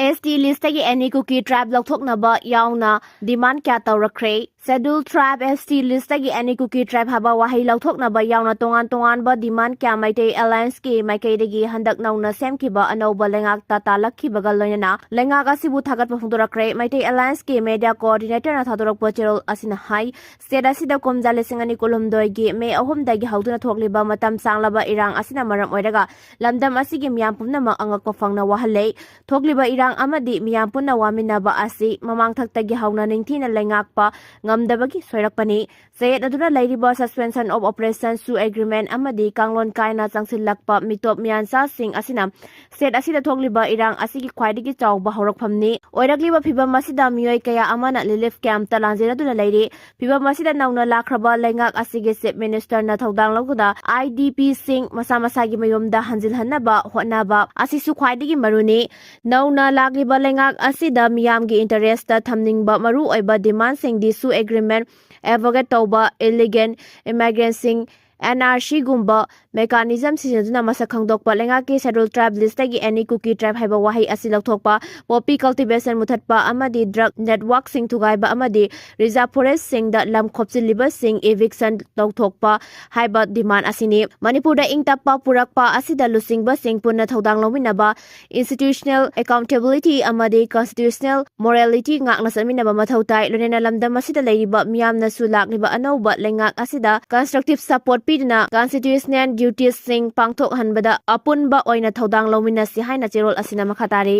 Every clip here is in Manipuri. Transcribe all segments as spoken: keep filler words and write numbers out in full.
ꯑꯦꯁ ꯇꯤ ꯂꯤꯁꯇꯒꯤ ꯑꯦꯅꯤ ꯀꯨꯀꯤ ꯇ꯭ꯔꯥꯏꯕ ꯂꯧꯊꯣꯛꯅꯕ ꯌꯥꯎꯅ ꯗꯤꯃꯥꯟ ꯀꯌꯥ ꯇꯧꯔꯛꯈ꯭ꯔꯦ꯫ ꯁꯦꯗ꯭ꯌꯨꯜ ꯇ꯭ꯔꯥꯏꯕ, ꯑꯦꯁ ꯇꯤ ꯂꯤꯁꯇꯒꯤ ꯑꯦꯅꯤ ꯀꯨꯀꯤ ꯇ꯭ꯔꯥꯏꯕ ꯍꯥꯏꯕ ꯋꯥꯍꯩ ꯂꯧꯊꯣꯛꯅꯕ ꯌꯥꯎꯅ ꯇꯣꯉꯥꯟ ꯇꯣꯉꯥꯟꯕ ꯗꯤꯃꯥꯟ ꯀꯌꯥ ꯃꯩꯇꯩ ꯑꯦꯂꯥꯌꯟꯁꯀꯤ ꯃꯥꯏꯀꯩꯗꯒꯤ ꯍꯟꯗꯛ ꯅꯧꯅ ꯁꯦꯝꯈꯤꯕ ꯑꯅꯧꯕ ꯂꯩꯉꯥꯛꯇ ꯇꯥꯜꯂꯛꯈꯤꯕꯒ ꯂꯣꯏꯅꯅ ꯂꯩꯉꯥꯛ ꯑꯁꯤꯕꯨ ꯊꯥꯒꯠꯄ ꯐꯣꯡꯗꯣꯔꯛꯈ꯭ꯔꯦ꯫ ꯃꯩꯇꯩ ꯑꯦꯂꯥꯌꯟꯁꯀꯤ ꯃꯦꯗꯤꯌꯥ ꯀꯣꯑꯣꯔꯗꯤꯅꯦꯇꯔꯅ ꯊꯥꯗꯣꯔꯛꯄ ꯆꯦꯔꯣꯜ ꯑꯁꯤꯅ ꯍꯥꯏ, ꯁ꯭ꯇꯦꯠ ꯑꯁꯤꯗ ꯀꯨꯝꯖꯥ ꯂꯤꯁꯤꯡ ꯑꯅꯤ ꯀꯨꯟꯍꯨꯝꯗꯣꯏꯒꯤ ꯃꯦ ꯑꯍꯨꯝꯗꯒꯤ ꯍꯧꯗꯨꯅ ꯊꯣꯛꯂꯤꯕ ꯃꯇꯝ ꯁꯥꯡꯂꯕ ꯏꯔꯥꯡ ꯑꯁꯤꯅ ꯃꯔꯝ ꯑꯣꯏꯔꯒ ꯂꯝꯗꯝ ꯑꯁꯤꯒꯤ ꯃꯤꯌꯥꯝ ꯄꯨꯝꯅꯃꯛ ꯑꯉꯛꯄ ꯐꯪꯅ ꯋꯥꯍꯜꯂꯦ꯫ ꯊꯣꯛꯂꯤꯕ ꯏꯔꯥꯡ ꯑꯃꯗꯤ ꯃꯤꯌꯥꯝ ꯄꯨꯟꯅ ꯋꯥꯃꯤꯟꯅꯕ ꯑꯁꯤ ꯃꯃꯥꯡꯊꯛꯇꯒꯤ ꯍꯧꯅ ꯅꯤꯡꯊꯤꯅ ꯂꯩꯉꯥꯛꯄ ꯉꯝꯗꯕꯒꯤ ꯁꯣꯏꯔꯛꯄꯅꯤ꯫ ꯆꯌꯦꯠꯅꯗꯨꯅ ꯂꯩꯔꯤꯕ Suspension of Operation, ꯁꯨ ꯑꯦꯒ꯭ꯔꯤꯃꯦꯟ ꯑꯃꯗꯤ ꯀꯥꯡꯂꯣꯟ ꯀꯥꯏꯅ ꯆꯪꯁꯤꯜꯂꯛꯄ ꯃꯤꯇꯣꯞ ꯃꯤꯌꯥꯟꯆꯥꯁꯤꯡ ꯑꯁꯤꯅ ꯁ꯭ꯇꯦꯠ ꯑꯁꯤꯗ ꯊꯣꯛꯂꯤꯕ ꯏꯔꯥꯡ ꯑꯁꯤꯒꯤ ꯈ꯭ꯋꯥꯏꯗꯒꯤ ꯆꯥꯎꯕ ꯍꯧꯔꯛꯐꯝꯅꯤ꯫ ꯑꯣꯏꯔꯛꯂꯤꯕ ꯐꯤꯚꯝ ꯑꯁꯤꯗ ꯃꯤꯑꯣꯏ ꯀꯌꯥ ꯑꯃꯅ ꯔꯤꯂꯤꯐ ꯀꯦꯝꯞꯇ ꯂꯥꯟꯖꯦꯟꯅꯗꯨꯅ ꯂꯩꯔꯤ꯫ ꯐꯤꯚꯝ ꯑꯁꯤꯗ ꯅꯧꯅ ꯂꯥꯛꯈ꯭ꯔꯕ ꯂꯩꯉꯥꯛ ꯑꯁꯤꯒꯤ ꯆꯤꯐ ꯃꯤꯅꯤꯁꯇꯔꯅ ꯊꯧꯗꯥꯡ ꯂꯧꯗꯨꯅ ꯑꯥꯏ ꯗꯤ ꯄꯤꯁꯤꯡ ꯃꯁꯥ ꯃꯁꯥꯒꯤ ꯃꯌꯨꯝꯗ ꯍꯟꯖꯤꯜꯍꯟꯅꯕ ꯍꯣꯠꯅꯕ ꯑꯁꯤꯁꯨ ꯈ꯭ꯋꯥꯏꯗꯒꯤ ꯃꯔꯨꯅꯤ꯫ ꯅꯧꯅ ꯂꯥꯛꯂꯤꯕ ꯂꯩꯉꯥꯛ ꯑꯁꯤꯗ ꯃꯤꯌꯥꯝꯒꯤ ꯏꯟꯇꯔꯦꯁꯇ ꯊꯝꯅꯤꯡꯕ ꯃꯔꯨꯑꯣꯏꯕ ꯗꯤꯃꯥꯟꯁꯤꯡꯗꯤ ꯁꯨ ꯑꯦꯒ꯭ꯔꯤꯃꯦꯟ ꯑꯦꯗꯚꯣꯀꯦꯠ ꯇꯧꯕ, ꯏꯂꯤꯒꯦꯜ ꯏꯃꯥꯏꯒ꯭ꯔꯦꯟꯁꯤꯡ, ꯑꯦꯟ ꯑꯥꯔ ꯁꯤꯒꯨꯝꯕ ꯃꯦꯀꯥꯅꯤꯖꯝ ꯁꯤꯖꯤꯟꯅꯗꯨꯅ ꯃꯁꯛ ꯈꯪꯗꯣꯛꯄ, ꯂꯩꯉꯥꯛꯀꯤ ꯁꯦꯗ꯭ꯌꯨꯜ ꯇ꯭ꯔꯥꯏꯕ ꯂꯤꯁꯇꯒꯤ ꯑꯦꯅꯤ ꯀꯨꯀꯤ ꯇ꯭ꯔꯥꯏꯕ ꯍꯥꯏꯕ ꯋꯥꯍꯩ ꯑꯁꯤ ꯂꯧꯊꯣꯛꯄ, ꯄꯣꯄꯤ ꯀꯜꯇꯤꯚꯦꯁꯟ ꯃꯨꯊꯠꯄ ꯑꯃꯗꯤ ꯗ꯭ꯔꯒ ꯅꯦꯠꯋꯥꯔꯛꯁꯤꯡ ꯊꯨꯒꯥꯏꯕ ꯑꯃꯗꯤ ꯔꯤꯖꯥꯔꯚ ꯐꯣꯔꯦꯁ꯭ꯠꯁꯤꯡꯗ ꯂꯝ ꯈꯣꯞꯆꯤꯜꯂꯤꯕꯁꯤꯡ ꯏꯚꯤꯛꯁꯟ ꯇꯧꯊꯣꯛꯄ ꯍꯥꯏꯕ ꯗꯤꯃꯥꯟ ꯑꯁꯤꯅꯤ꯫ ꯃꯅꯤꯄꯨꯔꯗ ꯏꯪ ꯇꯞꯄ ꯄꯨꯔꯛꯄ ꯑꯁꯤꯗ ꯂꯨꯆꯤꯡꯕꯁꯤꯡ ꯄꯨꯟꯅ ꯊꯧꯗꯥꯡ ꯂꯧꯃꯤꯟꯅꯕ, ꯏꯟꯁꯇꯤꯇ꯭ꯌꯨꯁꯅꯦꯜ ꯑꯦꯀꯥꯎꯟꯇꯦꯕꯤꯂꯤꯇꯤ ꯑꯃꯗꯤ ꯀꯟꯁꯇꯤꯇ꯭ꯌꯨꯁꯅꯦꯜ ꯃꯣꯔꯦꯂꯤꯇꯤ ꯉꯥꯛꯅ ꯆꯠꯃꯤꯟꯅꯕ ꯃꯊꯧ ꯇꯥꯏ꯫ ꯂꯣꯏꯅꯅ ꯂꯝꯗꯝ ꯑꯁꯤꯗ ꯂꯩꯔꯤꯕ ꯃꯤꯌꯥꯝꯅꯁꯨ ꯂꯥꯛꯂꯤꯕ ꯑꯅꯧꯕ ꯂꯩꯉꯥꯛ ꯑꯁꯤꯗ ꯀꯟꯁꯇ꯭ꯔꯛꯇꯤꯚ ꯁꯄꯣꯔꯠ ꯄꯤꯗꯨꯅ ꯀꯟꯁꯇꯤꯇ꯭ꯌꯨꯁꯅꯦꯜ ꯗ꯭ꯌꯨꯇꯤꯁꯁꯤꯡ ꯄꯥꯡꯊꯣꯛꯍꯟꯕꯗ ꯑꯄꯨꯟꯕ ꯑꯣꯏꯅ ꯊꯧꯗꯥꯡ ꯂꯧꯃꯤꯟꯅꯁꯤ ꯍꯥꯏꯅ ꯆꯦꯔꯣꯜ ꯑꯁꯤꯅ ꯃꯈꯥ ꯇꯥꯔꯤ꯫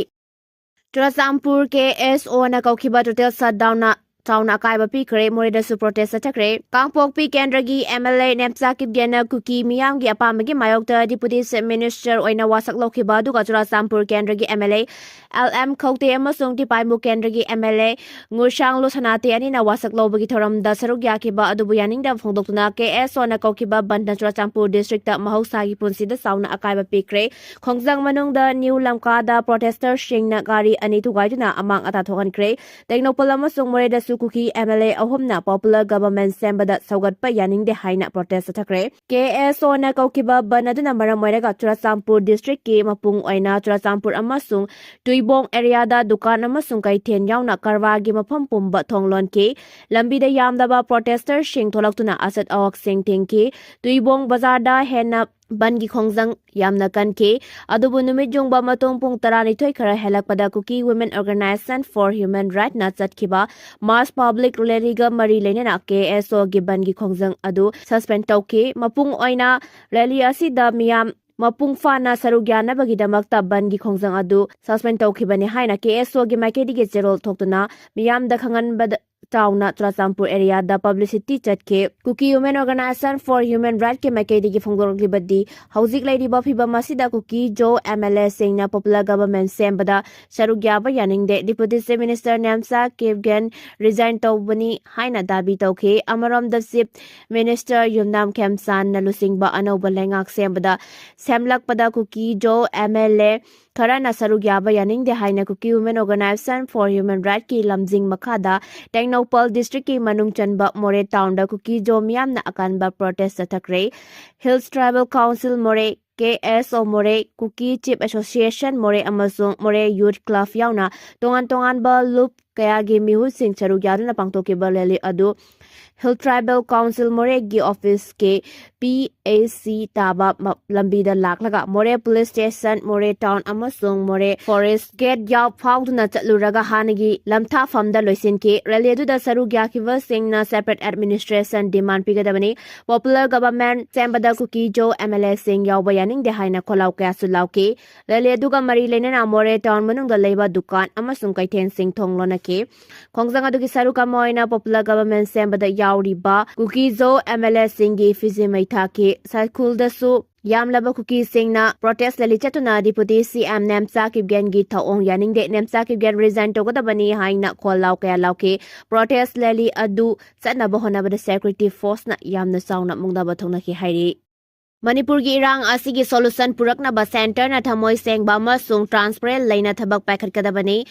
ꯆꯨꯔꯥꯆꯥꯟꯄꯨꯔ ꯀꯦ ꯑꯦꯁ ꯑꯣꯅ ꯀꯧꯈꯤꯕ ꯇꯣꯇꯦꯜ ꯁꯠꯗꯥꯎꯟꯅ ꯆꯥꯎꯅ ꯑꯀꯥꯏꯕ ꯄꯤꯈ꯭ꯔꯦ꯫ ꯃꯣꯔꯦꯗꯁꯨ ꯄ꯭ꯔꯣꯇꯦꯁ ꯆꯠꯊꯈ꯭ꯔꯦ꯫ ꯀꯥꯡꯄꯣꯛꯄꯤ ꯀꯦꯟꯗ꯭ꯔꯒꯤ ꯑꯦꯝ ꯑꯦꯜ ꯑꯦ ꯅꯦꯝꯆꯥ ꯀꯤꯞꯒꯦꯟꯅ ꯀꯨꯀꯤ ꯃꯤꯌꯥꯝꯒꯤ ꯑꯄꯥꯝꯕꯒꯤ ꯃꯥꯌꯣꯛꯇ ꯗꯤꯄꯨꯇꯤ ꯆꯤꯐ ꯃꯤꯅꯤꯁꯇꯔ ꯑꯣꯏꯅ ꯋꯥꯁꯛ ꯂꯧꯈꯤꯕ, ꯑꯗꯨꯒ ꯆꯨꯔꯥꯆꯥꯟꯄꯨꯔ ꯀꯦꯟꯗ꯭ꯔꯒꯤ M L A L M Khaute ꯑꯃꯁꯨꯡ ꯇꯤꯄꯥꯏꯃꯨ ꯀꯦꯟꯗ꯭ꯔꯒꯤ ꯑꯦꯝ ꯑꯦꯜ ꯑꯦ ꯉꯨꯔꯁꯥꯡꯂꯨ ꯁꯅꯥꯇꯦ ꯑꯅꯤꯅ ꯋꯥꯁꯛ ꯂꯧꯕꯒꯤ ꯊꯧꯔꯝꯗ ꯁꯔꯨꯛ ꯌꯥꯈꯤꯕ ꯑꯗꯨꯕꯨ ꯌꯥꯅꯤꯡꯗꯕ ꯐꯣꯡꯗꯣꯛꯇꯨꯅ ꯀꯦ ꯑꯦꯁ ꯑꯣꯅ ꯀꯧꯈꯤꯕ ꯕꯟꯗꯅ ꯆꯨꯔꯥꯆꯥꯟꯄꯨꯔ ꯗꯤꯁꯇ꯭ꯔꯤꯛꯇ ꯃꯍꯧꯁꯥꯒꯤ ꯄꯨꯟꯁꯤꯗ ꯆꯥꯎꯅ ꯑꯀꯥꯏꯕ ꯄꯤꯈ꯭ꯔꯦ꯫ ꯈꯣꯡꯖꯪ ꯃꯅꯨꯡꯗ ꯅ꯭ꯌꯨ ꯂꯝꯀꯥꯗ ꯄ꯭ꯔꯣꯇꯦꯁꯇꯔꯁꯤꯡꯅ ꯒꯥꯔꯤ ꯑꯅꯤ ꯊꯨꯒꯥꯏꯗꯨꯅ ꯑꯃꯥꯡ ꯑꯇꯥ ꯊꯣꯛꯍꯟꯈ꯭ꯔꯦ꯫ ꯇꯦꯡꯅꯧꯄꯜ ꯑꯃꯁꯨꯡ ꯃꯣꯔꯦꯗꯁꯨ ꯀꯨꯀꯤ M L A ꯑꯍꯨꯝꯅ popular government ꯁꯦꯝꯕꯗ ꯁꯧꯒꯠꯄ ꯌꯥꯅꯤꯡꯗꯦ ꯍꯥꯏꯅ protest ꯆꯠꯊꯈ꯭ꯔꯦ꯫ K S O ꯅ ꯀꯧꯈꯤꯕ ꯕꯟ ꯑꯗꯨꯅ ꯃꯔꯝ ꯑꯣꯏꯔꯒ ꯆꯨꯔꯆꯥꯟꯄꯨꯔ district ꯀꯤ ꯃꯄꯨꯡ ꯑꯣꯏꯅ ꯆꯨꯔꯆꯥꯟꯄꯨꯔ ꯑꯃꯁꯨꯡ ꯇꯨꯏꯕꯣꯡ area ꯗ ꯗꯨꯀꯥꯟ ꯑꯃꯁꯨꯡ ꯀꯩꯊꯦꯜ ꯌꯥꯎꯅ ꯀꯔꯕꯥꯔꯒꯤ ꯃꯐꯝ ꯄꯨꯝꯕ ꯊꯣꯡ ꯂꯣꯟꯈꯤ꯫ ꯂꯝꯕꯤꯗ ꯌꯥꯝꯂꯕ protester ꯁꯤꯡ ꯊꯣꯛꯂꯛꯇꯨꯅ ꯑꯆꯠ ꯑꯋꯥꯛꯁꯤꯡ ꯊꯤꯡꯈꯤ꯫ ꯇꯨꯏꯕꯣꯡ ꯕꯖꯥꯔꯗ ꯍꯦꯟꯅ ꯕꯟꯒꯤ ꯈꯣꯡꯖꯪ ꯌꯥꯝꯅ ꯀꯟꯈꯤ꯫ ꯑꯗꯨꯕꯨ ꯅꯨꯃꯤꯠ ꯌꯨꯡꯕ ꯃꯇꯨꯡ ꯄꯨꯡ ꯇꯔꯥꯅꯤꯊꯣꯏ ꯈꯔ ꯍꯦꯜꯂꯛꯄꯗ Kuki Women Organization for Human Right ꯅ ꯆꯠꯈꯤꯕ mass public rally ꯒ ꯃꯔꯤ ꯂꯩꯅꯅ K S O ꯒꯤ ꯕꯟꯒꯤ ꯈꯣꯡꯖꯪ ꯑꯗꯨ suspend ꯇꯧꯈꯤ꯫ ꯃꯄꯨꯡ ꯑꯣꯏꯅ rally ꯑꯁꯤꯗ ꯃꯤꯌꯥꯝ ꯃꯄꯨꯡ ꯐꯥꯅ ꯁꯔꯨꯛ ꯌꯥꯅꯕꯒꯤꯗꯃꯛꯇ ꯕꯟꯒꯤ ꯈꯣꯡꯖꯪ ꯑꯗꯨ suspend ꯇꯧꯈꯤꯕꯅꯤ ꯍꯥꯏꯅ K S O ꯒꯤ ꯃꯥꯏꯀꯩꯗꯒꯤ ꯆꯦꯔꯣꯜ ꯊꯣꯛꯇꯨꯅ ꯃꯤꯌꯥꯝꯗ ꯈꯪꯍꯟꯕꯗ ꯆꯥꯎꯅ ꯆꯨꯔꯆꯥꯟꯄꯨꯔ area ꯗ publicity ꯆꯠꯈꯤ꯫ Kuki Women Organization for Human Right ꯀꯤ ꯃꯥꯏꯀꯩꯗꯒꯤ ꯐꯣꯡꯗꯣꯔꯛꯂꯤꯕꯗꯤ, ꯍꯧꯖꯤꯛ ꯂꯩꯔꯤꯕ ꯐꯤꯕꯝ ꯑꯁꯤꯗ ꯀꯨꯀꯤ ꯖꯣ M L A ꯁꯤꯡꯅ popular government ꯁꯦꯝꯕꯗ ꯁꯔꯨꯛ ꯌꯥꯕ ꯌꯥꯅꯤꯡꯗꯦ꯫ Deputy Chief Minister Nemcha Kipgen resign ꯇꯧꯕꯅꯤ ꯍꯥꯏꯅ ꯗꯥꯕꯤ ꯇꯧꯈꯤ꯫ ꯑꯃꯔꯣꯝꯗ Chief Minister ꯌꯨꯝꯅꯥꯝ ꯈꯦꯝꯆꯥꯟꯅ ꯂꯨꯆꯤꯡꯕ ꯑꯅꯧꯕ ꯂꯩꯉꯥꯛ ꯁꯦꯝꯕꯗ ꯁꯦꯝꯂꯛꯄꯗ ꯀꯨꯀꯤ ꯖꯣ M L A ꯈꯔꯅ ꯁꯔꯨꯛ ꯌꯥꯕ ꯌꯥꯅꯤꯡꯗꯦ ꯍꯥꯏꯅ Kuki Women Organization for Human Right ꯀꯤ ꯂꯝꯖꯤꯡ ꯃꯈꯥꯗ ꯇꯦꯡꯅꯧꯄꯜ district ꯀꯤ ꯃꯅꯨꯡ ꯆꯟꯕ ꯃꯣꯔꯦ town ꯗ ꯀꯨꯀꯤ ꯖꯣ ꯃꯤꯌꯥꯝꯅ ꯑꯀꯟꯕ protest ꯆꯠꯊꯈ꯭ꯔꯦ꯫ Hills Tribal Council ꯃꯣꯔꯦ, K S O ꯃꯣꯔꯦ, Kuki Chief Association ꯃꯣꯔꯦ ꯑꯃꯁꯨꯡ ꯃꯣꯔꯦ Youth Club ꯌꯥꯎꯅ ꯇꯣꯉꯥꯟ ꯇꯣꯉꯥꯟꯕ ꯂꯨꯞ ꯀꯌꯥꯒꯤ ꯃꯤꯍꯨꯠꯁꯤꯡ ꯁꯔꯨꯛ ꯌꯥꯗꯨꯅ ꯄꯥꯡꯊꯣꯛꯈꯤꯕ rally ꯑꯗꯨ Hill Tribal Council ꯃꯣꯔꯦꯒꯤ office ꯀꯤ P A C ꯇꯥꯕ ꯃ-, ꯂꯝꯕꯤꯗ ꯂꯥꯛꯂꯒ ꯃꯣꯔꯦ police station, ꯃꯣꯔꯦ town ꯑꯃꯁꯨꯡ ꯃꯣꯔꯦ forest gate ꯌꯥꯎ ꯐꯥꯎꯗꯨꯅ ꯆꯠꯂꯨꯔꯒ ꯍꯥꯟꯅꯒꯤ ꯂꯝꯊꯥꯐꯝꯗ ꯂꯣꯏꯁꯤꯟꯈꯤ꯫ Rally ꯑꯗꯨꯗ ꯁꯔꯨꯛ ꯌꯥꯈꯤꯕꯁꯤꯡꯅ separate administration demand ꯄꯤꯒꯗꯕꯅꯤ, popular government ꯁꯦꯝꯕꯗ ꯀꯨꯀꯤ ꯖꯣ M L A ꯁꯤꯡ ꯌꯥꯎꯕ ꯌꯥꯅꯤꯡꯗꯦ ꯍꯥꯏꯅ ꯈꯣꯜꯂꯥꯎ ꯀꯌꯥꯁꯨ ꯂꯥꯎꯈꯤ꯫ Rally ꯑꯗꯨꯒ ꯃꯔꯤ ꯂꯩꯅꯅ ꯃꯣꯔꯦ town ꯃꯅꯨꯡꯗ ꯂꯩꯕ ꯗꯨꯀꯥꯟ ꯑꯃꯁꯨꯡ ꯀꯩꯊꯦꯜꯁꯤꯡ ꯊꯣꯡ ꯂꯣꯟꯅꯈꯤ꯫ ꯈꯣꯡꯖꯪ ꯑꯗꯨꯒꯤ ꯁꯔꯨꯛ ꯑꯃ ꯑꯣꯏꯅ popular government ꯁꯦꯝꯕꯗ ꯌꯥꯎꯔꯤꯕ ꯀꯨꯀꯤ ꯖꯣ M L A ꯁꯤꯡꯒꯤ ꯐꯤꯖꯦ ꯃꯩ ꯊꯥꯈꯤ꯫ ꯁꯥꯏꯈꯨꯜꯗꯁꯨ ꯌꯥꯝꯂꯕ ꯀꯨꯀꯤꯁꯤꯡꯅ protest rally ꯆꯠꯇꯨꯅ Deputy C M ꯅꯦꯝꯆꯥ ꯀꯤꯞꯒꯦꯟꯒꯤ ꯊꯧꯑꯣꯡ ꯌꯥꯅꯤꯡꯗꯦ, ꯅꯦꯝꯆꯥ ꯀꯤꯞꯒꯦꯟ resign ꯇꯧꯒꯗꯕꯅꯤ ꯍꯥꯏꯅ ꯈꯣꯜꯂꯥꯎ ꯀꯌꯥ ꯂꯥꯎꯈꯤ꯫ Protest rally ꯑꯗꯨ ꯆꯠꯅꯕ ꯍꯣꯠꯅꯕꯗ security force ꯅ ꯌꯥꯝꯅ ꯆꯥꯎꯅ ꯃꯨꯛꯅꯕ ꯊꯣꯛꯅꯈꯤ ꯍꯥꯏꯔꯤ꯫ ꯃꯅꯤꯄꯨꯔꯒꯤ ꯏꯔꯥꯡ ꯑꯁꯤꯒꯤ solution ꯄꯨꯔꯛꯅꯕ centre ꯅ ꯊꯃꯣꯏ ꯁꯦꯡꯕ ꯑꯃꯁꯨꯡ transparent ꯂꯩꯅ ꯊꯕꯛ ꯄꯥꯏꯈꯠꯀꯗꯕꯅꯤ꯫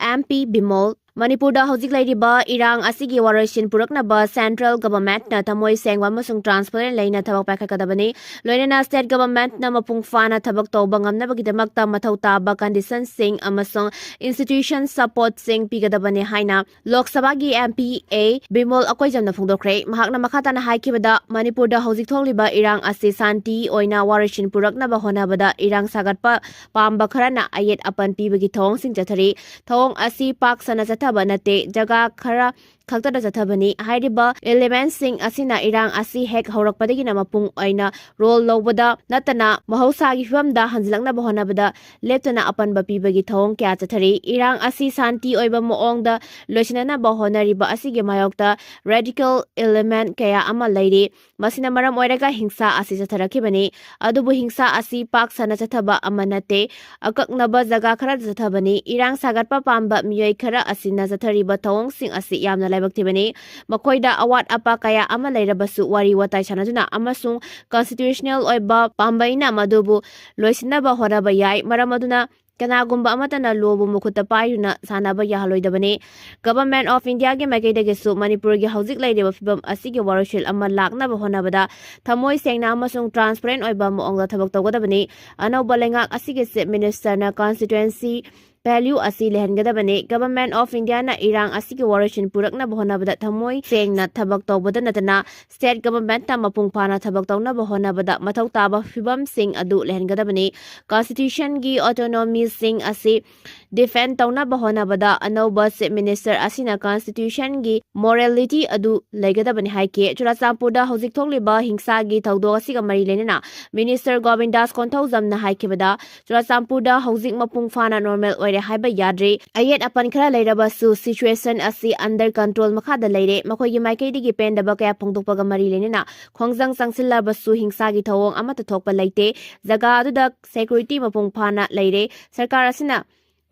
M P ꯕꯤꯃꯣꯜ ꯃꯅꯤꯄꯨꯔꯗ ꯍꯧꯖꯤꯛ ꯂꯩꯔꯤꯕ ꯏꯔꯥꯡ ꯑꯁꯤꯒꯤ ꯋꯥꯔꯣꯏꯁꯤꯟ ꯄꯨꯔꯛꯅꯕ central governmentꯅ ꯊꯃꯣꯏ ꯁꯦꯡꯕ ꯑꯃꯁꯨꯡ transparent ꯂꯩꯅ ꯊꯕꯛ ꯄꯥꯏꯈꯠꯀꯗꯕꯅꯤ꯫ ꯂꯣꯏꯅꯅ state governmentꯅ ꯃꯄꯨꯡ ꯐꯥꯅ ꯊꯕꯛ ꯇꯧꯕ ꯉꯝꯅꯕꯒꯤꯗꯃꯛꯇ ꯃꯊꯧ ꯇꯥꯕ conditionꯁꯤꯡ ꯑꯃꯁꯨꯡ institution supportꯁꯤꯡ ꯄꯤꯒꯗꯕꯅꯤ ꯍꯥꯏꯅ ꯂꯣꯛ ꯁꯚꯥꯒꯤ MP ꯑꯦ ꯕꯤꯃꯣꯜ ꯑꯀꯣꯏꯖꯝꯅ ꯐꯣꯡꯗꯣꯛꯈ꯭ꯔꯦ꯫ ꯃꯍꯥꯛꯅ ꯃꯈꯥ ꯇꯥꯅ ꯍꯥꯏꯈꯤꯕꯗ, ꯃꯅꯤꯄꯨꯔꯗ ꯍꯧꯖꯤꯛ ꯊꯣꯛꯂꯤꯕ ꯏꯔꯥꯡ ꯑꯁꯤ ꯁꯥꯟꯇꯤ ꯑꯣꯏꯅ ꯋꯥꯔꯣꯏꯁꯤꯟ ꯄꯨꯔꯛꯅꯕ ꯍꯣꯠꯅꯕꯗ ꯏꯔꯥꯡ ꯁꯥꯒꯠꯄ ꯄꯥꯝꯕ ꯈꯔꯅ ꯑꯌꯦꯠ ꯑꯄꯟ ꯄꯤꯕꯒꯤ ꯊꯧꯑꯣꯡꯁꯤꯡ ꯆꯠꯊꯔꯤ꯫ ꯊꯧꯑꯣꯡ ꯑꯁꯤ ꯄꯥꯛ ꯁꯟꯅ ꯆꯠꯊꯕ ꯅꯠꯇꯦ, ꯖꯒꯥ ꯈꯔ ꯈꯛꯇꯗ ꯆꯠꯊꯕꯅꯤ꯫ ꯍꯥꯏꯔꯤꯕ elementꯁꯤꯡ ꯑꯁꯤꯅ ꯏꯔꯥꯡ ꯑꯁꯤ ꯍꯦꯛ ꯍꯧꯔꯛꯄꯗꯒꯤꯅ ꯃꯄꯨꯡ ꯑꯣꯏꯅ role ꯂꯧꯕꯗ ꯅꯠꯇꯅ ꯃꯍꯧꯁꯥꯒꯤ ꯐꯤꯕꯝꯗ ꯍꯟꯖꯤꯜꯂꯛꯅꯕ ꯍꯣꯠꯅꯕꯗ ꯂꯦꯞꯇꯅ ꯑꯄꯟꯕ ꯄꯤꯕꯒꯤ ꯊꯧꯑꯣꯡ ꯀꯌꯥ ꯆꯠꯊꯔꯤ꯫ ꯏꯔꯥꯡ ꯑꯁꯤ ꯁꯥꯟꯇꯤ ꯑꯣꯏꯕ ꯃꯑꯣꯡꯗ ꯂꯣꯏꯁꯤꯟꯅꯅꯕ ꯍꯣꯠꯅꯔꯤꯕ ꯑꯁꯤꯒꯤ ꯃꯥꯌꯣꯛꯇ radical element ꯀꯌꯥ ꯑꯃ ꯂꯩꯔꯤ꯫ ꯃꯁꯤꯅ ꯃꯔꯝ ꯑꯣꯏꯔꯒ ꯍꯤꯡꯁꯥ ꯑꯁꯤ ꯆꯠꯊꯔꯛꯈꯤꯕꯅꯤ꯫ ꯑꯗꯨꯕꯨ ꯍꯤꯡꯁꯥ ꯑꯁꯤ ꯄꯥꯛ ꯁꯟꯅ ꯆꯠꯊꯕ ꯑꯃ ꯅꯠꯇꯦ꯫ ꯑꯀꯛꯅꯕ ꯖꯒꯥ ꯈꯔꯗ ꯆꯠꯊꯕꯅꯤ꯫ ꯏꯔꯥꯡ ꯁꯥꯒꯠꯄ ꯄꯥꯝꯕ ꯃꯤꯑꯣꯏ ꯈꯔ ꯑꯁꯤꯅ ꯆꯠꯊꯔꯤꯕ ꯊꯧꯑꯣꯡꯁꯤꯡ ꯑꯁꯤ ꯌꯥꯝꯅ ꯂꯥꯏꯕꯛ ꯊꯤꯕꯅꯤ꯫ ꯃꯈꯣꯏꯗ ꯑꯋꯥꯠ ꯑꯄꯥ ꯀꯌꯥ ꯑꯃ ꯂꯩꯔꯕꯁꯨ ꯋꯥꯔꯤ ꯋꯥꯇꯥꯏ ꯁꯥꯟꯅꯗꯨꯅ ꯑꯃꯁꯨꯡ constitutional ꯑꯣꯏꯕ ꯄꯥꯝꯕꯩꯅ ꯃꯗꯨꯕꯨ ꯂꯣꯏꯁꯤꯟꯅꯕ ꯍꯣꯠꯅꯕ ꯌꯥꯏ꯫ ꯃꯔꯝ ꯑꯗꯨꯅ ꯀꯅꯥꯒꯨꯝꯕ ꯑꯃꯠꯇꯅ lawꯕꯨ ꯃꯈꯨꯠꯇ ꯄꯥꯏꯗꯨꯅ ꯁꯥꯟꯅꯕ ꯌꯥꯍꯜꯂꯣꯏꯗꯕꯅꯤ꯫ Government of Indiaꯒꯤ ꯃꯥꯏꯀꯩꯗꯒꯤꯁꯨ ꯃꯅꯤꯄꯨꯔꯒꯤ ꯍꯧꯖꯤꯛ ꯂꯩꯔꯤꯕ ꯐꯤꯕꯝ ꯑꯁꯤꯒꯤ ꯋꯥꯔꯣꯏꯁꯤꯟ ꯑꯃ ꯂꯥꯛꯅꯕ ꯍꯣꯠꯅꯕꯗ ꯊꯃꯣꯏ ꯁꯦꯡꯅ ꯑꯃꯁꯨꯡ transparent ꯑꯣꯏꯕ ꯃꯑꯣꯡꯗ ꯊꯕꯛ ꯇꯧꯒꯗꯕꯅꯤ꯫ ꯑꯅꯧꯕ ꯂꯩꯉꯥꯛ ꯑꯁꯤꯒꯤ Chief Ministerꯅ constituency value ꯑꯁꯤ ꯂꯩꯍꯟꯒꯗꯕꯅꯤ꯫ Government of Indiaꯅ ꯏꯔꯥꯡ ꯑꯁꯤꯒꯤ ꯋꯥꯔꯣꯏꯁꯤꯟ ꯄꯨꯔꯛꯅꯕ ꯍꯣꯠꯅꯕꯗ ꯊꯃꯣꯏ ꯁꯦꯡꯅ ꯊꯕꯛ ꯇꯧꯕꯗ ꯅꯠꯇꯅ state governmentꯅ ꯃꯄꯨꯡ ꯐꯥꯅ ꯊꯕꯛ ꯇꯧꯅꯕ ꯍꯣꯠꯅꯕꯗ ꯃꯊꯧ ꯇꯥꯕ ꯐꯤꯕꯝꯁꯤꯡ ꯑꯗꯨ ꯂꯩꯍꯟꯒꯗꯕꯅꯤ꯫ Constitutionꯒꯤ autonomyꯁꯤꯡ ꯑꯁꯤ defend ꯇꯧꯅꯕ ꯍꯣꯠꯅꯕꯗ ꯑꯅꯧꯕ Chief Minister ꯑꯁꯤꯅ constitutionꯒꯤ morality ꯑꯗꯨ ꯂꯩꯒꯗꯕꯅꯤ ꯍꯥꯏꯈꯤ꯫ ꯆꯨꯔꯥꯆꯥꯟꯄꯨꯔꯗ ꯍꯧꯖꯤꯛ ꯊꯣꯛꯂꯤꯕ ꯍꯤꯡꯁꯥꯒꯤ ꯊꯧꯗꯣꯛ ꯑꯁꯤꯒ ꯃꯔꯤ ꯂꯩꯅꯅ Minister ꯒꯣꯕꯤꯟꯗꯥꯁ ꯀꯣꯟꯊꯧꯖꯝꯅ ꯍꯥꯏꯈꯤꯕꯗ, ꯆꯨꯔꯥꯆꯥꯟꯄꯨꯔꯗ ꯍꯧꯖꯤꯛ ꯃꯄꯨꯡ ꯐꯥꯅ normal ꯑꯣꯏꯔꯦ ꯍꯥꯏꯕ ꯌꯥꯗ꯭ꯔꯤ꯫ ꯑꯌꯦꯠ ꯑꯄꯟ ꯈꯔ ꯂꯩꯔꯕꯁꯨ situation ꯑꯁꯤ under control ꯃꯈꯥꯗ ꯂꯩꯔꯦ꯫ ꯃꯈꯣꯏꯒꯤ ꯃꯥꯏꯀꯩꯗꯒꯤ ꯄꯦꯟꯗꯕ ꯀꯌꯥ ꯐꯣꯡꯗꯣꯛꯄꯒ ꯃꯔꯤ ꯂꯩꯅꯅ ꯈꯣꯡꯖꯪ ꯆꯪꯁꯤꯜꯂꯕꯁꯨ ꯍꯤꯡꯁꯥꯒꯤ ꯊꯧꯑꯣꯡ ꯑꯃꯠꯇ ꯊꯣꯛꯄ ꯂꯩꯇꯦ꯫ ꯖꯒꯥ ꯑꯗꯨꯗ security ꯃꯄꯨꯡ ꯐꯥꯅ ꯂꯩꯔꯦ꯫ ꯁꯔꯀꯥꯔ ꯑꯁꯤꯅ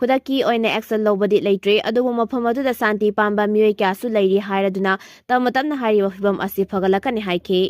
ꯈꯨꯗꯛꯀꯤ ꯑꯣꯏꯅ action ꯂꯧꯕꯗꯤ ꯂꯩꯇ꯭ꯔꯤ, ꯑꯗꯨꯕꯨ ꯃꯐꯝ ꯑꯗꯨꯗ ꯁꯥꯟꯇꯤ ꯄꯥꯝꯕ ꯃꯤꯑꯣꯏ ꯀꯌꯥꯁꯨ ꯂꯩꯔꯤ ꯍꯥꯏꯔꯗꯨꯅ ꯇꯞꯅ ꯇꯞꯅ ꯍꯥꯏꯔꯤꯕ ꯐꯤꯕꯝ ꯑꯁꯤ ꯐꯒꯠꯂꯛꯀꯅꯤ ꯍꯥꯏꯈꯤ꯫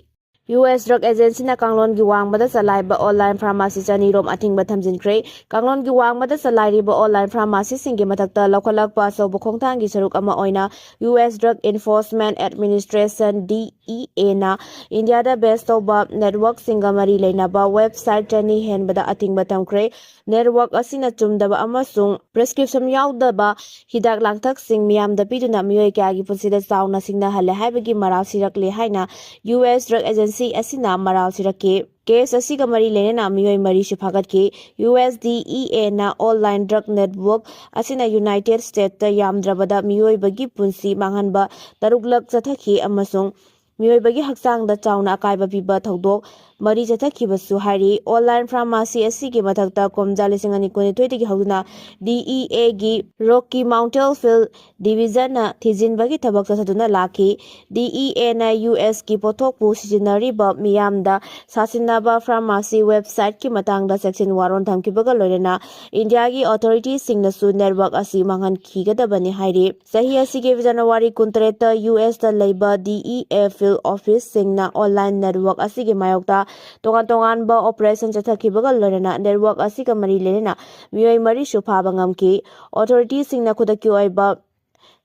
ꯌꯨ ꯑꯦꯁ Drug Agencyꯅ ꯀꯥꯡꯂꯣꯟꯒꯤ ꯋꯥꯡꯃꯗ ꯆꯂꯥꯏꯕ online pharmacy ꯆꯅꯤ ꯔꯣꯝ ꯑꯊꯤꯡꯕ ꯊꯝꯖꯤꯟꯈ꯭ꯔꯦ꯫ ꯀꯥꯡꯂꯣꯟꯒꯤ ꯋꯥꯡꯃꯗ ꯆꯂꯥꯏꯔꯤꯕ online pharmacyꯁꯤꯡꯒꯤ ꯃꯊꯛꯇ ꯂꯧꯈꯠꯂꯛꯄ ꯑꯆꯧꯕ ꯈꯣꯡꯊꯥꯡꯒꯤ ꯁꯔꯨꯛ ꯑꯃ ꯑꯣꯏꯅ U S Drug Enforcement Administration, D E Aꯅ ꯏꯟꯗꯤꯌꯥꯗ base ꯇꯧꯕ networkꯁꯤꯡꯒ ꯃꯔꯤ ꯂꯩꯅꯕ website ꯆꯅꯤ ꯍꯦꯟꯕꯗ ꯑꯊꯤꯡꯕ ꯊꯝꯈ꯭ꯔꯦ꯫ Network ꯑꯁꯤꯅ ꯆꯨꯝꯗꯕ ꯑꯃꯁꯨꯡ prescription ꯌꯥꯎꯗꯕ ꯍꯤꯗꯥꯛ ꯂꯥꯡꯊꯛꯁꯤꯡ ꯃꯤꯌꯥꯝꯗ ꯄꯤꯗꯨꯅ ꯃꯤꯑꯣꯏ ꯀꯌꯥꯒꯤ ꯄꯨꯟꯁꯤꯗ ꯆꯥꯎꯅ ꯁꯤꯡꯅꯍꯜꯂꯦ ꯍꯥꯏꯕꯒꯤ ꯃꯔꯥꯜ ꯁꯤꯔꯛꯂꯦ ꯍꯥꯏꯅ U S Drug Agency ꯑꯁꯤꯅ ꯃꯔꯥꯜ ꯁꯤꯔꯛꯈꯤ꯫ Case ꯑꯁꯤꯒ ꯃꯔꯤ ꯂꯩꯅꯅ ꯃꯤꯑꯣꯏ ꯃꯔꯤꯁꯨ ꯐꯥꯒꯠꯈꯤ꯫ U S D E Aꯅ online drug network ꯑꯁꯤꯅ United Statesꯇ ꯌꯥꯝꯗ꯭ꯔꯕꯗ ꯃꯤꯑꯣꯏꯕꯒꯤ ꯄꯨꯟꯁꯤ ꯃꯥꯡꯍꯟꯕ ꯇꯔꯨꯛꯂꯛ ꯆꯠꯊꯈꯤ ꯑꯃꯁꯨꯡ ꯃꯤꯑꯣꯏꯕꯒꯤ ꯍꯛꯆꯥꯡꯗ ꯆꯥꯎꯅ ꯑꯀꯥꯏꯕ ꯄꯤꯕ ꯊꯧꯗꯣꯛ ꯃꯔꯤ ꯆꯠꯊꯈꯤꯕꯁꯨ ꯍꯥꯏꯔꯤ꯫ Online pharmacy ꯑꯁꯤꯒꯤ ꯃꯊꯛꯇ ꯀꯨꯝꯖꯥ ꯂꯤꯁꯤꯡ ꯑꯅꯤ ꯀꯨꯟꯅꯤꯊꯣꯏꯗꯒꯤ ꯍꯧꯗꯨꯅ D E Aꯒꯤ Rocky Mountain Field Divisionꯅ ꯊꯤꯖꯤꯟꯕꯒꯤ ꯊꯕꯛ ꯆꯠꯊꯗꯨꯅ ꯂꯥꯛꯈꯤ꯫ D E Aꯅ U Sꯀꯤ ꯄꯣꯠꯊꯣꯛꯄꯨ ꯁꯤꯖꯤꯟꯅꯔꯤꯕ ꯃꯤꯌꯥꯝꯗ ꯁꯥꯁꯤꯟꯅꯕ pharmacy websiteꯀꯤ ꯃꯇꯥꯡꯗ ꯆꯦꯛꯁꯤꯟ ꯋꯥꯔꯣꯜ ꯊꯝꯈꯤꯕꯒ ꯂꯣꯏꯅꯅ ꯏꯟꯗꯤꯌꯥꯒꯤ authorityꯁꯤꯡꯅꯁꯨ network ꯑꯁꯤ ꯃꯥꯡꯍꯟꯈꯤꯒꯗꯕꯅꯤ ꯍꯥꯏꯔꯤ꯫ ꯆꯍꯤ ꯑꯁꯤꯒꯤ ꯖꯅꯋꯥꯔꯤ ꯀꯨꯟꯇꯔꯦꯠꯇ U Sꯇ ꯂꯩꯕ D E A field officeꯁꯤꯡꯅ online network ꯑꯁꯤꯒꯤ ꯃꯥꯌꯣꯛꯇ ꯇꯣꯉꯥꯟ ꯇꯣꯉꯥꯟꯕ operation ꯆꯠꯊꯈꯤꯕꯒ ꯂꯣꯏꯅꯅ network ꯑꯁꯤꯒ ꯃꯔꯤ ꯂꯩꯅꯅ ꯃꯤꯑꯣꯏ ꯃꯔꯤꯁꯨ ꯐꯥꯕ ꯉꯝꯈꯤ꯫ Authorityꯁꯤꯡꯅ ꯈꯨꯗꯛꯀꯤ ꯑꯣꯏꯕ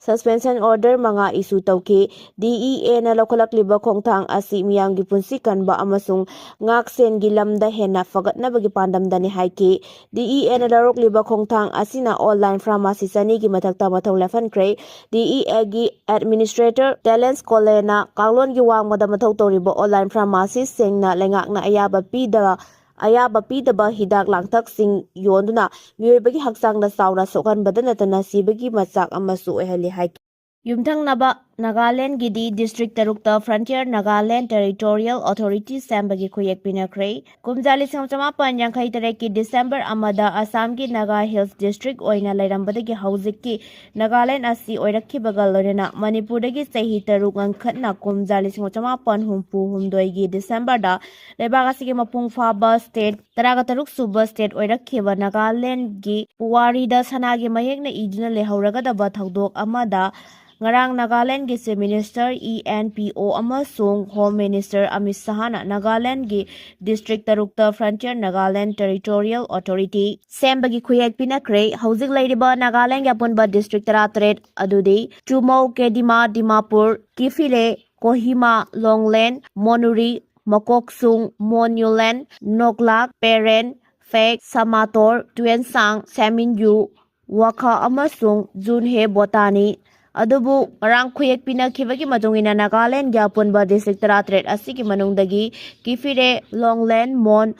suspension order ꯃꯉꯥ issue ꯇꯧꯈꯤ꯫ D E Aꯅ ꯂꯧꯈꯠꯂꯛꯂꯤꯕ ꯈꯣꯡꯊꯥꯡ ꯑꯁꯤ ꯃꯤꯌꯥꯝꯒꯤ ꯄꯨꯟꯁꯤ ꯀꯟꯕ ꯑꯃꯁꯨꯡ ꯉꯥꯛꯁꯦꯟꯒꯤ ꯂꯝꯗ ꯍꯦꯟꯅ ꯐꯒꯠꯅꯕꯒꯤ ꯄꯥꯟꯗꯝꯗꯅꯤ ꯍꯥꯏꯈꯤ꯫ D E Aꯅ ꯂꯧꯔꯛꯂꯤꯕ ꯈꯣꯡꯊꯥꯡ ꯑꯁꯤꯅ online pharmacy ꯆꯅꯤꯒꯤ ꯃꯊꯛꯇ ꯃꯊꯧ ꯂꯦꯞꯍꯟꯈ꯭ꯔꯦ꯫ D E Aꯒꯤ administrator Terence Coleyna ꯀꯥꯡꯂꯣꯟꯒꯤ ꯋꯥꯡꯃꯗ ꯃꯊꯧ ꯇꯧꯔꯤꯕ online pharmacyꯁꯤꯡꯅ ꯂꯩꯉꯥꯛꯅ ꯑꯌꯥꯕ ꯄꯤꯗꯕ ꯑꯌꯥꯕ ꯄꯤꯗꯕ ꯍꯤꯗꯥꯛ ꯂꯥꯡꯊꯛꯁꯤꯡ ꯌꯣꯟꯗꯨꯅ ꯃꯤꯑꯣꯏꯕꯒꯤ ꯍꯛꯆꯥꯡꯗ ꯆꯥꯎꯅ ꯁꯣꯛꯍꯟꯕꯗ ꯅꯠꯇꯅ ꯁꯤꯕꯒꯤ ꯃꯆꯥꯛ ꯑꯃꯁꯨ ꯑꯣꯏꯍꯜꯂꯤ ꯍꯥꯏꯈꯤ꯫ ꯌꯨꯝꯊꯪꯅꯕ ꯅꯥꯒꯥꯂꯦꯟꯒꯤꯗꯤ district ꯇꯔꯨꯛꯇ Frontier Nagaland Territorial Authority ꯁꯦꯝꯕꯒꯤ ꯈꯨꯌꯦꯛ ꯄꯤꯅꯈ꯭ꯔꯦ꯫ ꯀꯨꯝꯖꯥ ꯂꯤꯁꯤꯡ ꯆꯃꯥꯄꯟ ꯌꯥꯡꯈꯩ ꯇꯔꯦꯠꯀꯤ December ꯑꯃꯗ ꯑꯁꯥꯝꯒꯤ ꯅꯥꯒꯥ Hills District ꯑꯣꯏꯅ ꯂꯩꯔꯝꯕꯗꯒꯤ ꯍꯧꯖꯤꯛꯀꯤ ꯅꯥꯒꯥꯂꯦꯟ ꯑꯁꯤ ꯑꯣꯏꯔꯛꯈꯤꯕꯒ ꯂꯣꯏꯅꯅ ꯃꯅꯤꯄꯨꯔꯗꯒꯤ ꯆꯍꯤ ꯇꯔꯨꯛ ꯉꯟꯈꯠꯅ ꯀꯨꯝꯖꯥ ꯂꯤꯁꯤꯡ ꯆꯃꯥꯄꯟ ꯍꯨꯝꯐꯨ ꯍꯨꯝꯗꯣꯏꯒꯤ Decemberꯗ ꯂꯩꯕꯥꯛ ꯑꯁꯤꯒꯤ ꯃꯄꯨꯡ ꯐꯥꯕ state ꯇꯔꯥꯒ ꯇꯔꯨꯛ ꯁꯨꯕ state ꯑꯣꯏꯔꯛꯈꯤꯕ ꯅꯥꯒꯥꯂꯦꯟꯒꯤ ꯄꯨꯋꯥꯔꯤꯗ ꯁꯅꯥꯒꯤ ꯃꯌꯦꯛꯅ ꯏꯗꯨꯅ ꯂꯩꯍꯧꯔꯒꯗꯕ ꯊꯧꯗꯣꯛ ꯑꯃꯗ ꯉꯔꯥꯡ ꯅꯥꯒꯥꯂꯦꯟ ꯒꯤ Chief Minister, E N P O ꯑꯃꯁꯨꯡ Home Minister ꯑꯃꯤꯠ ꯁꯍꯥꯅ ꯅꯥꯒꯥꯂꯦꯟꯒꯤ district ꯇꯔꯨꯛꯇ Frontier Nagaland Territorial Authority ꯁꯦꯝꯕꯒꯤ ꯈꯨꯌꯦꯛ ꯄꯤꯅꯈ꯭ꯔꯦ꯫ ꯍꯧꯖꯤꯛ ꯂꯩꯔꯤꯕ ꯅꯥꯒꯥꯂꯦꯟꯒꯤ ꯑꯄꯨꯟꯕ district ꯇꯔꯥꯇꯔꯦꯠ ꯑꯗꯨꯗꯤ ꯆꯨꯃꯧ, ꯀꯦꯗꯤꯃꯥ, ꯗꯤꯃꯥꯄꯨꯔ, ꯀꯤꯐꯤꯂꯦ, ꯀꯣꯍꯤꯃꯥ, ꯂꯣꯡꯂꯦꯟ, ꯃꯣꯅꯨꯔꯤ, ꯃꯀꯣꯛꯁꯨꯡ, ꯃꯣꯟꯌꯨꯂꯦꯟ, ꯅꯣꯛꯂꯥꯛ, ꯄꯦꯔꯦꯟ, ꯐꯦꯛ, ꯁꯃꯥꯇꯣꯔ, ꯇꯨꯌꯦꯟꯁꯥꯡ, ꯁꯦꯃꯤꯟꯌꯨ, ꯋꯥꯈꯥ ꯑꯃꯁꯨꯡ ꯖꯨꯟꯍꯦ ꯕꯣꯇꯥꯅꯤ꯫ ꯑꯗꯨꯕꯨ ꯉꯔꯥꯡ ꯈꯨꯌꯦꯛ ꯄꯤꯅꯈꯤꯕꯒꯤ ꯃꯇꯨꯡ ꯏꯟꯅ ꯅꯥꯒꯥꯂꯦꯟꯒꯤ ꯑꯄꯨꯟꯕ district ꯇꯔꯥꯇꯔꯦꯠ ꯑꯁꯤꯒꯤ ꯃꯅꯨꯡꯗꯒꯤ ꯀꯤꯐꯤꯔꯦ, ꯂꯣꯡꯂꯦꯟ, ꯃꯣꯟ,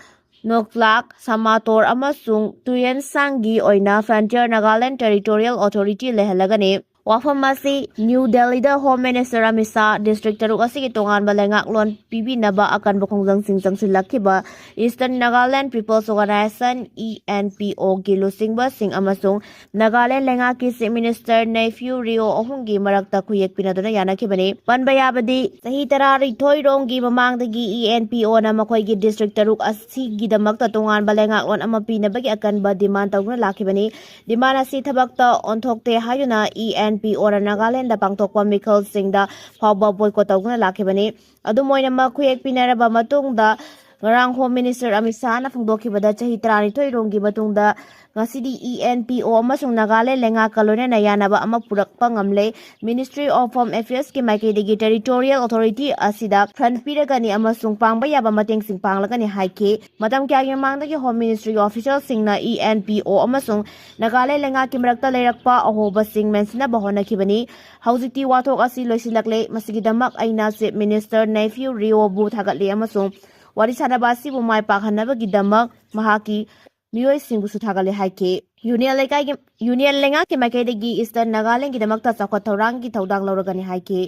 ꯅꯣꯛꯂꯥꯛ, ꯁꯃꯥꯇꯣꯔ ꯑꯃꯁꯨꯡ ꯇꯨꯌꯦꯟꯁꯥꯡꯒꯤ ꯑꯣꯏꯅ Frontier Nagaland Territorial Authority ꯂꯩꯍꯜꯂꯒꯅꯤ꯫ ꯋꯥꯐꯝ ꯑꯁꯤ ꯅ꯭ꯌꯨ ꯗꯦꯜꯂꯤꯗ Home Minister Amit Shah district ꯇꯔꯨꯛ ꯑꯁꯤꯒꯤ ꯇꯣꯉꯥꯟꯕ ꯂꯩꯉꯥꯛꯂꯣꯟ ꯄꯤꯕꯤꯅꯕ ꯑꯀꯟꯕ ꯈꯣꯡꯖꯪꯁꯤꯡ ꯆꯪꯁꯤꯜꯂꯛꯈꯤꯕ Eastern Nagaland People's Organisation, E N P O ꯒꯤ ꯂꯨꯆꯤꯡꯕꯁꯤꯡ ꯑꯃꯁꯨꯡ ꯅꯥꯒꯥꯂꯦꯟ ꯂꯩꯉꯥꯛꯀꯤ Chief Minister Neiphiu Rio ꯑꯍꯨꯝꯒꯤ ꯃꯔꯛꯇ ꯈꯨꯌꯦꯛ ꯄꯤꯅꯗꯨꯅ ꯌꯥꯅꯈꯤꯕꯅꯤ꯫ ꯄꯟꯕ ꯌꯥꯕꯗꯤ, ꯆꯍꯤ ꯇꯔꯥꯅꯤꯊꯣꯏ ꯔꯣꯝꯒꯤ ꯃꯃꯥꯡꯗꯒꯤ E N P O ꯅ ꯃꯈꯣꯏꯒꯤ district ꯇꯔꯨꯛ ꯑꯁꯤꯒꯤꯗꯃꯛꯇ ꯇꯣꯉꯥꯟꯕ ꯂꯩꯉꯥꯛꯂꯣꯟ ꯑꯃ ꯄꯤꯅꯕꯒꯤ ꯑꯀꯟꯕ demand ꯇꯧꯗꯨꯅ ꯂꯥꯛꯈꯤꯕꯅꯤ꯫ Demand ꯑꯁꯤ ꯊꯕꯛꯇ ꯑꯣꯟꯊꯣꯛꯇꯦ ꯍꯥꯏꯗꯨꯅ E N P O ꯅ ꯅꯥꯒꯥꯂꯦꯟꯗ ꯄꯥꯡꯊꯣꯛꯄ ꯃꯤꯈꯜꯁꯤꯡꯗ ꯐꯥꯎꯕ boycott ꯇꯧꯗꯨꯅ ꯂꯥꯛꯈꯤꯕꯅꯤ꯫ ꯑꯗꯨꯝ ꯑꯣꯏꯅꯃꯛ, ꯈꯨꯌꯦꯛ ꯄꯤꯅꯔꯕ ꯃꯇꯨꯡꯗ ꯉꯔꯥꯡ Home Minister ꯑꯃꯤꯠ ꯁꯥꯍꯅ ꯐꯣꯡꯗꯣꯛꯈꯤꯕꯗ, ꯆꯍꯤ ꯇꯔꯥꯅꯤꯊꯣꯏ ꯔꯣꯝꯒꯤ ꯃꯇꯨꯡꯗ ꯉꯁꯤꯗꯤ E N P O ꯑꯃꯁꯨꯡ ꯅꯥꯒꯥꯂꯦꯟ ꯂꯩꯉꯥꯛꯀ ꯂꯣꯏꯅꯅ ꯌꯥꯅꯕ ꯑꯃ ꯄꯨꯔꯛꯄ ꯉꯝꯂꯦ꯫ Ministry of Home Affairs ꯀꯤ ꯃꯥꯏꯀꯩꯗꯒꯤ Territorial Authority ꯑꯁꯤꯗ fund ꯄꯤꯔꯒꯅꯤ ꯑꯃꯁꯨꯡ ꯄꯥꯡꯕ ꯌꯥꯕ ꯃꯇꯦꯡꯁꯤꯡ ꯄꯥꯡꯂꯒꯅꯤ ꯍꯥꯏꯈꯤ꯫ ꯃꯇꯝ ꯀꯌꯥꯒꯤ ꯃꯃꯥꯡꯗꯒꯤ Home Ministry official ꯁꯤꯡꯅ E N P O ꯑꯃꯁꯨꯡ ꯅꯥꯒꯥꯂꯦꯟ ꯂꯩꯉꯥꯛꯀꯤ ꯃꯔꯛꯇ ꯂꯩꯔꯛꯄ ꯑꯍꯣꯕꯁꯤꯡ ꯃꯦꯟꯁꯤꯟꯅꯕ ꯍꯣꯠꯅꯈꯤꯕꯅꯤ꯫ ꯍꯧꯖꯤꯛꯇꯤ ꯋꯥꯊꯣꯛ ꯑꯁꯤ ꯂꯣꯏꯁꯤꯜꯂꯛꯂꯦ꯫ ꯃꯁꯤꯒꯤꯗꯃꯛ ꯑꯩꯅ Chief Minister Neiphiu Rio ꯕꯨ ꯊꯥꯒꯠꯂꯤ ꯑꯃꯁꯨꯡ ꯋꯥꯔꯤ ꯁꯥꯅꯕ ꯑꯁꯤꯕꯨ ꯃꯥꯏ ꯄꯥꯛꯍꯟꯅꯕꯒꯤꯗꯃꯛ ꯃꯍꯥꯛꯀꯤ ꯃꯤꯑꯣꯏꯁꯤꯡꯕꯨꯁꯨ ꯊꯥꯒꯠꯂꯦ ꯍꯥꯏꯈꯤ꯫ Union ꯂꯩꯀꯥꯏꯒꯤ, Union ꯂꯩꯉꯥꯛꯀꯤ ꯃꯥꯏꯀꯩꯗꯒꯤ Eastern ꯅꯥꯒꯥꯂꯦꯟꯒꯤꯗꯃꯛꯇ ꯆꯥꯎꯈꯠ ꯊꯧꯔꯥꯡꯒꯤ ꯊꯧꯗꯥꯡ ꯂꯧꯔꯒꯅꯤ ꯍꯥꯏꯈꯤ꯫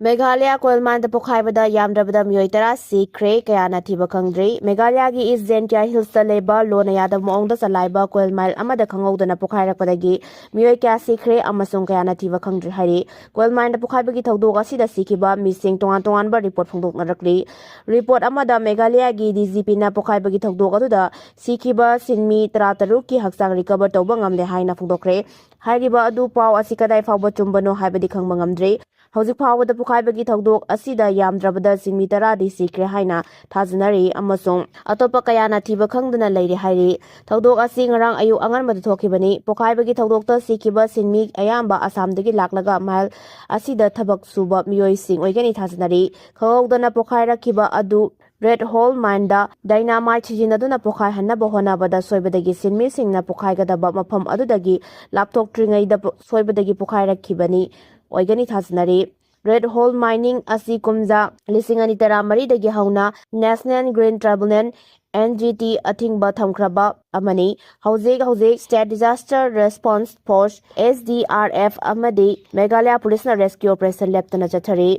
ꯃꯦꯘꯥꯂꯌꯥ coal mine ꯗ ꯄꯣꯈꯥꯏꯕꯗ ꯌꯥꯝꯗ꯭ꯔꯕꯗ ꯃꯤꯑꯣꯏ ꯇꯔꯥ ꯁꯤꯈ꯭ꯔꯦ, ꯀꯌꯥꯅ ꯊꯤꯕ ꯈꯪꯗ꯭ꯔꯤ꯫ ꯃꯦꯘꯥꯂꯌꯥꯒꯤ East Jaintia Hills ꯇ ꯂꯩꯕ ꯂꯣꯅ ꯌꯥꯗꯕ ꯃꯑꯣꯡꯗ ꯆꯂꯥꯏꯕ coal mine ꯑꯃꯗ ꯈꯪꯍꯧꯗꯅ ꯄꯣꯈꯥꯏꯔꯛꯄꯗꯒꯤ ꯃꯤꯑꯣꯏ ꯀꯌꯥ ꯁꯤꯈ꯭ꯔꯦ ꯑꯃꯁꯨꯡ ꯀꯌꯥꯅ ꯊꯤꯕ ꯈꯪꯗ꯭ꯔꯤ ꯍꯥꯏꯔꯤ꯫ Coal mine ꯗ ꯄꯣꯈꯥꯏꯕꯒꯤ ꯊꯧꯗꯣꯛ ꯑꯁꯤꯗ ꯁꯤꯈꯤꯕ ꯃꯤꯁꯤꯡ ꯇꯣꯉꯥꯟ ꯇꯣꯉꯥꯟꯕ report ꯐꯣꯡꯗꯣꯛꯅꯔꯛꯂꯤ꯫ Report ꯑꯃꯗ ꯃꯦꯘꯥꯂꯌꯥꯒꯤ D G P ꯅ ꯄꯣꯈꯥꯏꯕꯒꯤ ꯊꯧꯗꯣꯛ ꯑꯗꯨꯗ ꯁꯤꯈꯤꯕ ꯁꯤꯟꯃꯤ ꯇꯔꯥꯇꯔꯨꯛꯀꯤ ꯍꯛꯆꯥꯡ recover ꯇꯧꯕ ꯉꯝꯂꯦ ꯍꯥꯏꯅ ꯐꯣꯡꯗꯣꯛꯈ꯭ꯔꯦ꯫ ꯍꯥꯏꯔꯤꯕ ꯑꯗꯨ ꯄꯥꯎ ꯑꯁꯤ ꯀꯗꯥꯏ ꯐꯥꯎꯕ ꯆꯨꯝꯕꯅꯣ ꯍꯥꯏꯕꯗꯤ ꯈꯪꯕ ꯉꯝꯗ꯭ꯔꯤ꯫ ꯍꯧꯖꯤꯛ ꯐꯥꯎꯕꯗ ꯄꯣꯈꯥꯏꯕꯒꯤ ꯊꯧꯗꯣꯛ ꯑꯁꯤꯗ ꯌꯥꯝꯗ꯭ꯔꯕꯗ ꯁꯤꯟꯃꯤ ꯇꯔꯥꯗꯤ ꯁꯤꯈ꯭ꯔꯦ ꯍꯥꯏꯅ ꯊꯥꯖꯅꯔꯤ ꯑꯃꯁꯨꯡ ꯑꯇꯣꯞꯄ ꯀꯌꯥꯅ ꯊꯤꯕ ꯈꯪꯗꯅ ꯂꯩꯔꯦ ꯍꯥꯏꯔꯤ꯫ ꯊꯧꯗꯣꯛ ꯑꯁꯤ ꯉꯔꯥꯡ ꯑꯌꯨꯛ ꯑꯉꯟꯕꯗ ꯊꯣꯛꯈꯤꯕꯅꯤ꯫ ꯄꯣꯈꯥꯏꯕꯒꯤ ꯊꯧꯗꯣꯛꯇ ꯁꯤꯈꯤꯕ ꯁꯤꯟꯃꯤ ꯑꯌꯥꯝꯕ ꯑꯁꯥꯝꯗꯒꯤ ꯂꯥꯛꯂꯒ ꯃꯥꯏꯜ ꯑꯁꯤꯗ ꯊꯕꯛ ꯁꯨꯕ ꯃꯤꯑꯣꯏꯁꯤꯡ ꯑꯣꯏꯒꯅꯤ ꯊꯥꯖꯅꯔꯤ꯫ ꯈꯪꯍꯧꯗꯅ ꯄꯣꯈꯥꯏꯔꯛꯈꯤꯕ ꯑꯗꯨ ꯔꯦꯗ ꯍꯣꯜ ꯃꯥꯏꯟꯗ ꯗꯥꯏꯅꯥꯃꯥꯏꯠ ꯁꯤꯖꯤꯟꯅꯗꯨꯅ ꯄꯣꯈꯥꯏꯍꯟꯅꯕ ꯍꯣꯠꯅꯕꯗ ꯁꯣꯏꯕꯗꯒꯤ ꯁꯤꯟꯃꯤꯁꯤꯡꯅ ꯄꯣꯈꯥꯏꯒꯗꯕ ꯃꯐꯝ ꯑꯗꯨꯗꯒꯤ ꯂꯥꯞꯊꯣꯛꯇ꯭ꯔꯤꯉꯩꯗ ꯄꯣ-, ꯁꯣꯏꯕꯗꯒꯤ ꯄꯣꯈꯥꯏꯔꯛꯈꯤꯕꯅꯤ ꯑꯣꯏꯒꯅꯤ ꯊꯥꯖꯅꯔꯤ꯫ ꯔꯦꯗ ꯍꯣꯜ ꯃꯥꯏꯅꯤꯡ ꯑꯁꯤ ꯀꯨꯝꯖꯥ ꯂꯤꯁꯤꯡ ꯑꯅꯤ ꯇꯔꯥꯃꯔꯤꯗꯒꯤ ꯍꯧꯅ National Green Tribunal, N G T, ꯑꯊꯤꯡꯕ ꯊꯝꯈ꯭ꯔꯕ ꯑꯃꯅꯤ꯫ ꯍꯧꯖꯤꯛ ꯍꯧꯖꯤꯛ State Disaster Response Force, S D R F, ꯑꯃꯗꯤ ꯃꯦꯘꯥꯂꯌꯥ ꯄꯨꯂꯤꯁꯅ ꯔꯦꯁꯀ꯭ꯌꯨ ꯑꯣꯄꯔꯦꯁꯟ ꯂꯦꯞꯇꯅ ꯆꯠꯊꯔꯤ꯫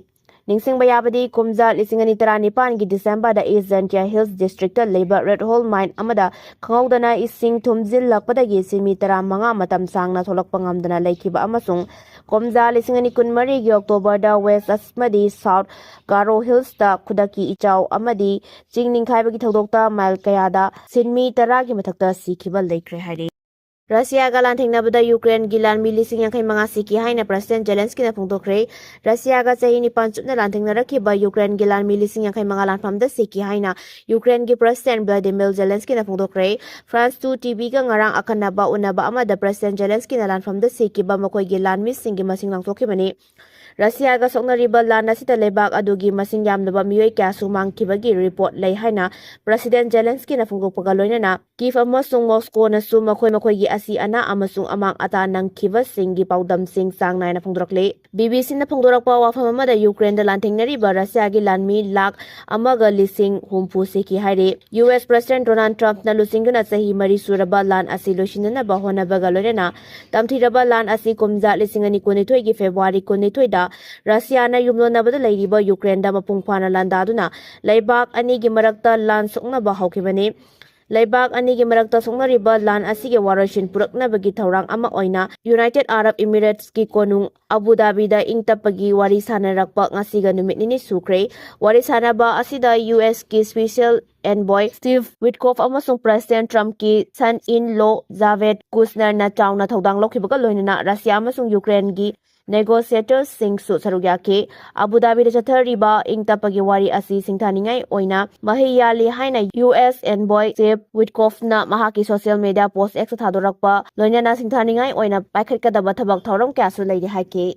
ꯅꯤꯡꯁꯤꯡꯕ ꯌꯥꯕꯗꯤ, ꯀꯨꯝꯖꯥ ꯂꯤꯁꯤꯡ ꯑꯅꯤ ꯇꯔꯥꯅꯤꯄꯥꯟꯒꯤ ꯗꯤꯁꯦꯝꯕꯔꯗ East Jaintia Hills Districtꯇ ꯂꯩꯕ ꯔꯦꯗ ꯍꯣꯜ ꯃꯥꯏꯟ ꯑꯃꯗ ꯈꯪꯍꯧꯗꯅ ꯏꯁꯤꯡ ꯊꯨꯝꯖꯤꯜꯂꯛꯄꯗꯒꯤ ꯁꯤꯟꯃꯤ ꯇꯔꯥꯃꯉꯥ ꯃꯇꯝ ꯁꯥꯡꯅ ꯊꯣꯛꯂꯛꯄ ꯉꯝꯗꯅ ꯂꯩꯈꯤꯕ ꯑꯃꯁꯨꯡ ꯀꯨꯝꯖꯥ ꯂꯤꯁꯤꯡ ꯑꯅꯤ ꯀꯨꯟꯃꯔꯤꯒꯤ ꯑꯣꯛꯇꯣꯕꯔꯗ West ꯑꯃꯗꯤ South Garo Hillsꯇ ꯈꯨꯗꯛꯀꯤ ꯏꯆꯥꯎ ꯑꯃꯗꯤ ꯆꯤꯡ ꯅꯤꯡꯈꯥꯏꯕꯒꯤ ꯊꯧꯗꯣꯛꯇ ꯃꯥꯏꯜ ꯀꯌꯥꯗ ꯁꯤꯟꯃꯤ ꯇꯔꯥꯒꯤ ꯃꯊꯛꯇ ꯁꯤꯈꯤꯕ ꯂꯩꯈ꯭ꯔꯦ ꯍꯥꯏꯔꯤ꯫ ꯔꯁꯤꯌꯥꯒ ꯂꯥꯟꯊꯦꯡꯅꯕꯗ ꯌꯨꯀ꯭ꯔꯦꯟꯒꯤ ꯂꯥꯟꯃꯤ ꯂꯤꯁꯤꯡ ꯌꯥꯡꯈꯩ ꯃꯉꯥ ꯁꯤꯈꯤ ꯍꯥꯏꯅ ꯄ꯭ꯔꯁꯤꯗꯦꯟ ꯖꯦꯂꯦꯟꯁꯀꯤꯅ ꯐꯣꯡꯗꯣꯛꯈ꯭ꯔꯦ꯫ ꯔꯁꯤꯌꯥꯒ ꯆꯍꯤ ꯅꯤꯄꯥꯟ ꯆꯨꯞꯅ ꯂꯥꯟꯊꯦꯡꯅꯔꯛꯈꯤꯕ ꯌꯨꯀ꯭ꯔꯦꯟꯒꯤ ꯂꯥꯟꯃꯤ ꯂꯤꯁꯤꯡ ꯌꯥꯡꯈꯩ ꯃꯉꯥ ꯂꯥꯟꯐꯝꯗ ꯁꯤꯈꯤ ꯍꯥꯏꯅ ꯌꯨꯀ꯭ꯔꯦꯟꯒꯤ ꯄ꯭ꯔꯁꯤꯗꯦꯟ ꯚ꯭ꯂꯥꯗꯤꯃꯤꯔ ꯖꯦꯂꯦꯟꯁꯀꯤꯅ ꯐꯣꯡꯗꯣꯛꯈ꯭ꯔꯦ꯫ France Two TVꯒ ꯉꯔꯥꯡ ꯑꯈꯟꯅꯕ ꯎꯅꯕ ꯑꯃꯗ ꯄ꯭ꯔꯁꯤꯗꯦꯟ ꯖꯦꯂꯦꯟꯁꯀꯤꯅ ꯂꯥꯟꯐꯝꯗ ꯁꯤꯈꯤꯕ ꯃꯈꯣꯏꯒꯤ ꯂꯥꯟꯃꯤꯁꯤꯡꯒꯤ ꯃꯁꯤꯡ ꯂꯥꯎꯊꯣꯛꯈꯤꯕꯅꯤ꯫ ꯔꯁꯤꯌꯥꯒ ꯁꯣꯛꯅꯔꯤꯕ ꯂꯥꯟ ꯑꯁꯤꯗ ꯂꯩꯕꯥꯛ ꯑꯗꯨꯒꯤ ꯃꯁꯤꯡ ꯌꯥꯝꯂꯕ ꯃꯤꯑꯣꯏ ꯀꯌꯥꯁꯨ ꯃꯥꯡꯈꯤꯕꯒꯤ ꯔꯤꯄꯣꯔꯠ ꯂꯩ ꯍꯥꯏꯅ ꯄ꯭ꯔꯁꯤꯗꯦꯟ ꯖꯦꯂꯦꯟꯁꯀꯤꯅ ꯐꯣꯡꯗꯣꯛꯄꯒ ꯂꯣꯏꯅꯅ ꯀꯤꯚ ꯑꯃꯁꯨꯡ ꯃꯣꯁꯀꯣꯅꯁꯨ ꯃꯈꯣꯏ ꯃꯈꯣꯏꯒꯤ ꯑꯁꯤ ꯑꯅꯥ ꯑꯃꯁꯨꯡ ꯑꯃꯥꯡ ꯑꯇꯥ ꯅꯪꯈꯤꯕꯁꯤꯡꯒꯤ ꯄꯥꯎꯗꯝꯁꯤꯡ ꯆꯥꯡ ꯅꯥꯏꯅ ꯐꯣꯡꯗꯣꯔꯛꯂꯤ꯫ BBCꯅ ꯐꯣꯡꯗꯣꯔꯛꯄ ꯋꯥꯐꯝ ꯑꯃꯗ ꯌꯨꯀ꯭ꯔꯦꯟꯗ ꯂꯥꯟꯊꯦꯡꯅꯔꯤꯕ ꯔꯁꯤꯌꯥꯒꯤ ꯂꯥꯟꯃꯤ ꯂꯥꯈ ꯑꯃꯒ ꯂꯤꯁꯤꯡ ꯍꯨꯝꯐꯨ ꯁꯤꯈꯤ ꯍꯥꯏꯔꯤ꯫ US President Donald Trumpꯅ ꯂꯨꯆꯤꯡꯗꯨꯅ ꯆꯍꯤ ꯃꯔꯤ ꯁꯨꯔꯕ ꯂꯥꯟ ꯑꯁꯤ ꯂꯣꯏꯁꯤꯟꯅꯅꯕ ꯍꯣꯠꯅꯕꯒ ꯂꯣꯏꯅꯅ ꯇꯝꯊꯤꯔꯕ ꯂꯥꯟ ꯑꯁꯤ ꯀꯨꯝꯖꯥ ꯂꯤꯁꯤꯡ ꯑꯅꯤ ꯀꯨꯟꯅꯤꯊꯣꯏꯒꯤ February ꯀꯨꯟꯅꯤꯊꯣꯏꯗ ꯔꯁꯤꯌꯥꯅ ꯌꯨꯝꯂꯣꯟꯅꯕꯗ ꯂꯩꯔꯤꯕ ꯌꯨꯀ꯭ꯔꯦꯟꯗ ꯃꯄꯨꯡ ꯐꯥꯅ ꯂꯥꯟꯗꯥꯗꯨꯅ ꯂꯩꯕꯥꯛ ꯑꯅꯤꯒꯤ ꯃꯔꯛꯇ ꯂꯥꯟ ꯁꯣꯛꯅꯕ ꯍꯧꯈꯤꯕꯅꯤ꯫ ꯂꯩꯕꯥꯛ ꯑꯅꯤꯒꯤ ꯃꯔꯛꯇ ꯁꯣꯛꯅꯔꯤꯕ ꯂꯥꯟ ꯑꯁꯤꯒꯤ ꯋꯥꯔꯣꯏꯁꯤꯟ ꯄꯨꯔꯛꯅꯕꯒꯤ ꯊꯧꯔꯥꯡ ꯑꯃ ꯑꯣꯏꯅ United Arab Emiratesꯀꯤ ꯀꯣꯅꯨꯡ ꯑꯕꯨ ꯙꯥꯕꯤꯗ ꯏꯪ ꯇꯞꯄꯒꯤ ꯋꯥꯔꯤ ꯁꯥꯟꯅꯔꯛꯄ ꯉꯁꯤꯒ ꯅꯨꯃꯤꯠ ꯅꯤꯅꯤ ꯁꯨꯈ꯭ꯔꯦ꯫ ꯋꯥꯔꯤ ꯁꯥꯟꯅꯕ ꯑꯁꯤꯗ USꯀꯤ Special Envoy Steve Witkoff ꯑꯃꯁꯨꯡ President Trumpꯀꯤ son-in-law Jared Kushnerꯅ ꯆꯥꯎꯅ ꯊꯧꯗꯥꯡ ꯂꯧꯈꯤꯕꯒ ꯂꯣꯏꯅꯅ ꯔꯁꯤꯌꯥ ꯑꯃꯁꯨꯡ ꯌꯨꯀ꯭ꯔꯦꯟꯒꯤ negotiators ꯁꯤꯡꯁꯨ ꯁꯔꯨꯛ ꯌꯥꯈꯤ꯫ ꯑꯕꯨ ꯙꯥꯕꯤꯗ ꯆꯠꯊꯔꯤꯕ ꯏꯪ ꯇꯞꯄꯒꯤ ꯋꯥꯔꯤ ꯑꯁꯤ ꯁꯤꯡꯊꯥꯅꯤꯡꯉꯥꯏ ꯑꯣꯏꯅ ꯃꯍꯩ ꯌꯥꯜꯂꯤ ꯍꯥꯏꯅ U S envoy Steve Witkoff ꯅ ꯃꯍꯥꯛꯀꯤ social media post X ꯇ ꯊꯥꯗꯣꯔꯛꯄ ꯂꯣꯏꯅꯅ ꯁꯤꯡꯊꯥꯅꯤꯡꯉꯥꯏ ꯑꯣꯏꯅ ꯄꯥꯏꯈꯠꯀꯗꯕ ꯊꯕꯛ ꯊꯧꯔꯝ ꯀꯌꯥꯁꯨ ꯂꯩꯔꯤ ꯍꯥꯏꯈꯤ꯫